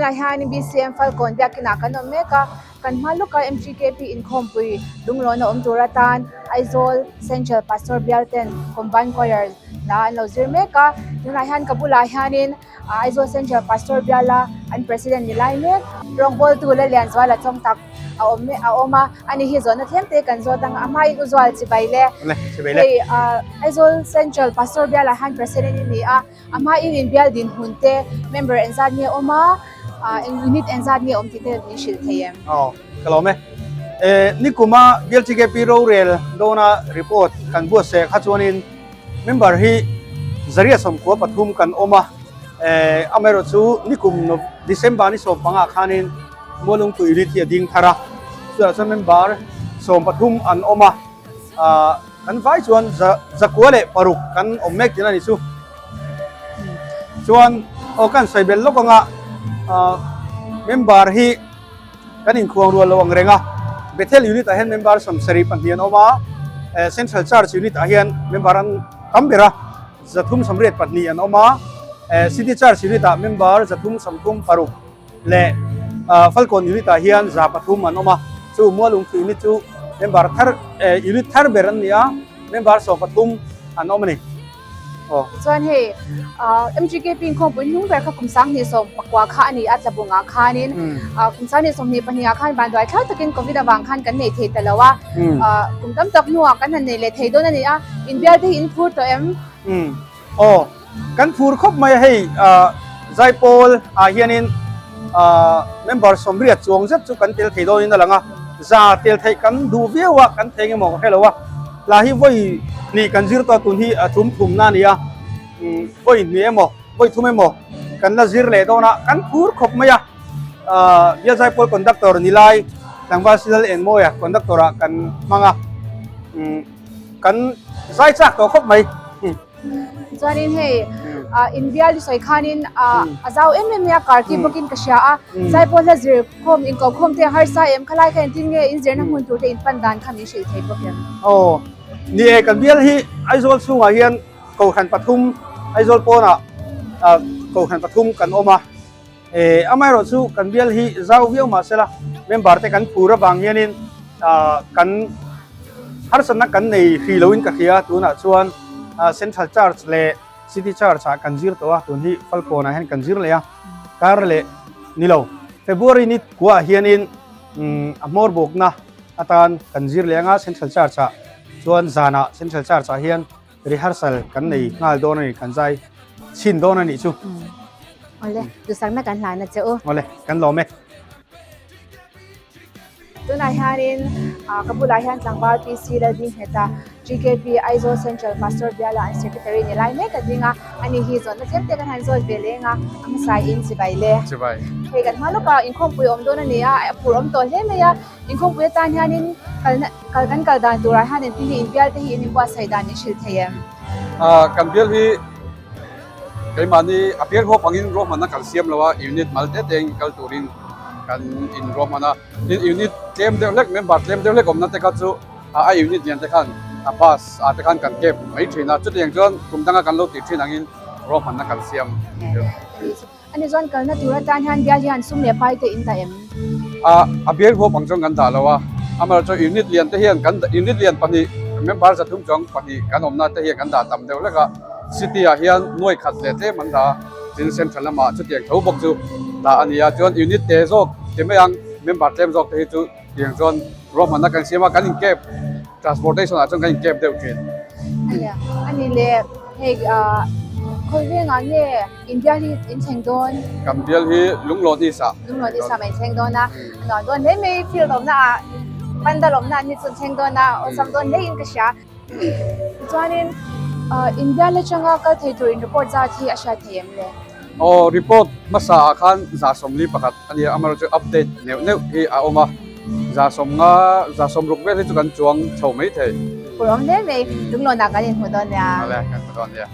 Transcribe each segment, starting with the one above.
Tunah hian BCM Falkawn biakinah kan awm mek a, kan hma lawka MGKP inkhawmpui lunglawn a awm tur atan Aizawl Central Pastor bial ten Combined Choir hla an lo zir mek a, tunah hian ka bulah hianin Aizawl Central Pastor biala an President ni lai mek rawngbawltu Lallianzuala chawng tak a awm a awm a ani hi zawhna tlem te kan zawt ang a hmain u zual chibai le hei Aizawl Central Pastor bialah hian President a ni a. A hmain inbial dinhmun te member engzat nge awm a, eng unit engzat nge awm tih te min hrilh thei em? Aw, ka lawm e. Nikuma BLTKP rorel dawna report kan buatsaih kha chuanin member hi zaria 13 kan awm a, amaherawh chu nikum December ni 15 khanin Mualungtu unit hi a ding thar a, chutah chuan member 13 an awm a. Kan vai chuan 106 kan awm mek tihna a ni chu. Chuan aw kan sawi belh lawk anga member hi kan inkhuang rual lo ang reng a. Bethel unit ah hian member 72 an awm a, Central Church unit ah hian member an tam ber a, 382 an awm a, City Church unit ah member 336 leh Falkawn unit ah hian 300 an awm a, chu Mualungthu unit chu member thar unit thar ber an ni a, member 13 an awm a ni. Aw. Chuan hei MGKP inkhawmpui hnung ber kha kum 2019 kha a ni a, Tlabungah khanin kum 2022 ah khan vanduai thlak takin Covid avang khan kan nei thei ta lo a, kum tam tak hnuah kan han nei leh thei dawn a ni a, inbial te hi in phur tawh em? Aw, kan phur khawp mai a hei Zaipawl ah hianin member 80 chuang zet chu kan tel thei dawnin a lang a, za tel theih kan duh viau a, kan thei engemaw ka hre lo a, hla hi vawi hnih kan zir tawh a tun hi a thum thumna a ni a, vawi hnih emaw vawi thum emaw kan la zir leh dawn a, kan phur khawp mai a, Bial Zaipawl conductor ni lai tlangval Silal Enmawia conductor ah kan hmang a, kan zai chak tawh khawp mai. Chuanin hei inbial i sawi khanin a zau em em mai a kar tih bawkin ka hria a, zaipawl hla zir khawm inkoh khawm te a harsa em khalai kha engtin nge in zirna hmun tur te in pan dan kha min hrilh thei bawk em? Aw ni e kan bial hi Aizawl chhungah hian Kohhran pathum Aizawl pawnah Kohhran pathum kan awm a, amaherawh chu kan bial hi zau viau mahsela member te kan phur avang hianin kan harsatna kan nei hri loin ka hria tunah chuan Central Church leh City Church ah kan zir tawh a tun hi Falkawnah hian kan zir leh a kar leh ni lo February ni kuah hianin a hmawr bawkna atan kan zir leh anga Central Church ah chuan zanah Central Church ah hian Rehearsal kan nei nghal dawn a ni, kan zai chhin dawn a nih chu. Awle, dusakna kan hlan a che u. Awle, kan lawm e. Tunah hianin ka bulah hian tlangval PC Laldingheta, GKP Aizawl Central Pastor Biala an Secretary ni lai mek a ding a, ani hi zawnna tlem te kan han zawt ve leng a, a hmasa in chibai le. Chibai. Hei kan hma lawkah inkhawmpui awm dawn a ni a, a phur awm tawh hle mai a. Inkhawmpui atan hianin kalna kal kan kal dan turah hian engtin nge inbial te hi in inbuatsaih dan in hrilh thei em? Ah kan bial hi keimahni a bial huap angin ruahmanna kan siam lo a, unit mal te te in kal turin kan in ruahman a, tin unit tlem deuh hlek member tlem deuh hlek awmna te kha chu a unit lian te khan a bus ah te khan kan cab mai thin a, chutiang chuan kum danga kan lo tih thin angin ruahmanna kan siam. Ani chuan kalna tur atan hian bial hian sum leh pai te in dah em? A, a bial huap ang chuan kan dah lo a, amaherawh chuan unit lian te hian kan unit lian pahnih member 300 chuang pahnih kan awmna te hian kan dah tam deuh hlek a, city ah hian nuai khat leh tlem an dah a, tin central lamah chutiang tho bawk chu dah a ni a, chuan unit te zawk ti mai ang member tlem zawk te hi chu tiang chuan ruahmanna kan siam a, kan in cab transportation ah chuan kan in cab deuh thin. Ani leh hei khawi vengah nge In bial hi in thleng dawn. Kan bial hi Lunglawn East ah. Lunglawn East ah mai thleng dawn a. A nuam dawn hle mai field awmna ah pandal awmna an ni chu an thleng dawn a awlsam dawn hle in ka hria. Tichuanin in bial atanga kal thei tur in report zat hi a hriat thei em le? Aw report hmasa ah khan 41 a nia amaherawhchu chu update neuh neuh hi a awm a 50 60 vel hi chu kan chuang chho mai thei. Phur awm hle mai Lunglawn ah kan inhmu dawn nia. Awle kan hmu dawn nia.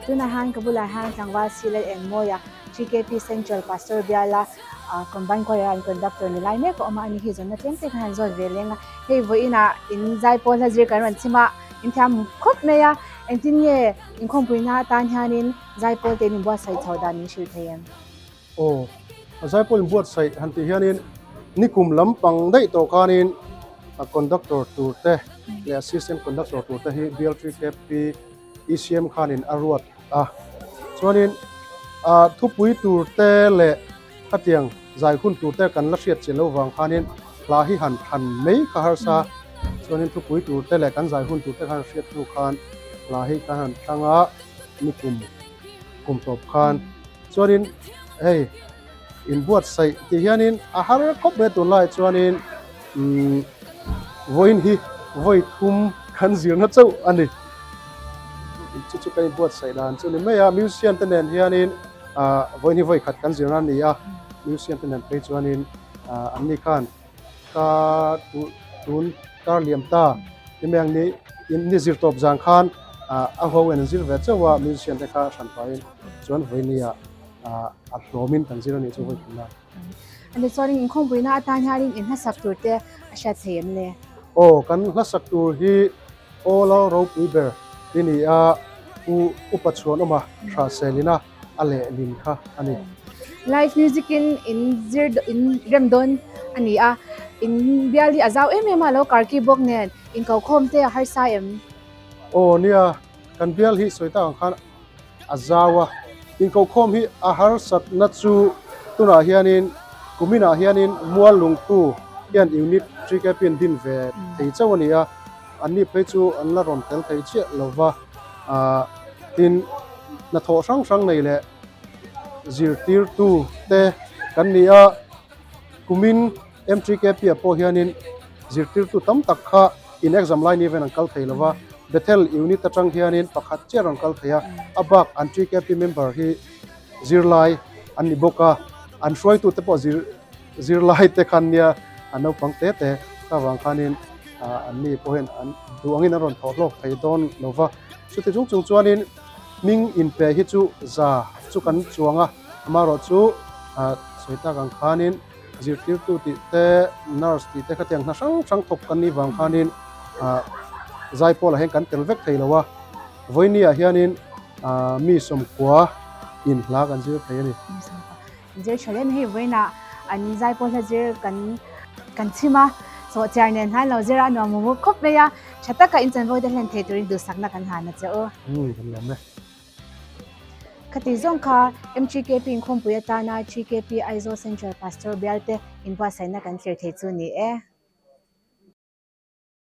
Tunah hian ka bulah hian tlangval Silal Engmawia GKP Central Pastor biala Combined Choir an conductor ni lai mek a awm a, ani hi zawnna tlem te khan han zawt ve leng a, hei vawiinah in zaipawl hla zir kan rawn chim a, in thiam khawp mai a, engtin nge inkhawmpuina atan hianin zaipawl te in inbuatsaih chhoh dan min hrilh thei em? Aw, a zaipawl inbuatsaih han tih hianin nikum lampang daih tawh khanin a conductor tur te leh assistant conductor tur te hi BLTKP ECM khanin a ruat a. Chuanin ah thupui tur te leh khatiang zai hun tur te kan la hriat chian loh vang khanin hla hi han thlan mai kha harsa. Chuanin thupui tur te leh kan zai hun tur te khan hriat hnu khan hla hi kan han thlang a nikum kum tawp khan. Chuanin hei inbuatsaih tih hianin a har khawp mai a tunlaiah chuanin umm vawiin hi vawi thum kan zirna chauh a ni. Chu chu kan inbuatsaih dan chu ni mai a, musician te nen hianin ah vawiin hi vawi khat kan zirna a ni a, musician te nen phei chuanin ah an ni khan ka tun kar liam ta nimeng ni ni zir tawp zan khan ah a ho in an zir ve chauh a musician te kha hran pahin chuan vawinia ah a hlawmin kan zir a nih chu vawi thum nan. Ani chuanin inkhawmpuina atan hianin in hlasak tur te a hriat thei em le? Aw kan hlasak tur hi aw lo ropui ber i ni a u upa chhuanawma hraselina a lehlin kha a ni. Live music in in zir in rem dawn a ni a, in bial hi a zau em em a, lo karki bawk nen in ko khawm te a harsa em? Aw nia, kan bial hi sawi tak ang khan a zau a, in ko khawm hi a harsatna chu tunah hianin kuminah hianin mual lungtu hian unit 3KP an din ve thei chauh a ni a, anni phei chu an la rawn tel thei chiah lo va, ah tin hnathawh hrang hrang nei leh zirtirtu te kan ni a, kumin M3KP ah pawh hianin zirtirtu tam tak kha in exam lai ni ven an kal thei lo va, Bethel unit atang hianin pakhat chiah rawn kal thei a, a bak an 3KP member hi zirlai an ni bawk a, an hruaitu te pawh zir zirlai te khan nia an naupang te te kha vang khanin ah an ni pawh hian an duh angin an rawn thawh hlawk thei dawn lo va, chuti chung chung chuanin hming inpe hi chu za chu kan chuang a, amaherawh chu ah sawi tak ang khanin zirtirtu tih te nurse tih te khatiang hna hrang hrang thawk kan nih vang khanin ah zaipawl ah hian kan tel vek thei lo a, vawinia hianin ah mi sawmkua in hla kan zir thei a ni. Zir tha lem hei vawiinah an zaipawl hla zir kan kan chhim a, sawhchiar nen hlan lo zir a nuam mumuk khawp mai a, tha taka in chanvo te hlen thei turin duhsakna kan han a che u. Umm kan lawm e. Khati zawng kha MGKP inkhawmpui atana GKP Aizawl Central Pastor bialte inbuatsaihna kan thlir thei chu ni e.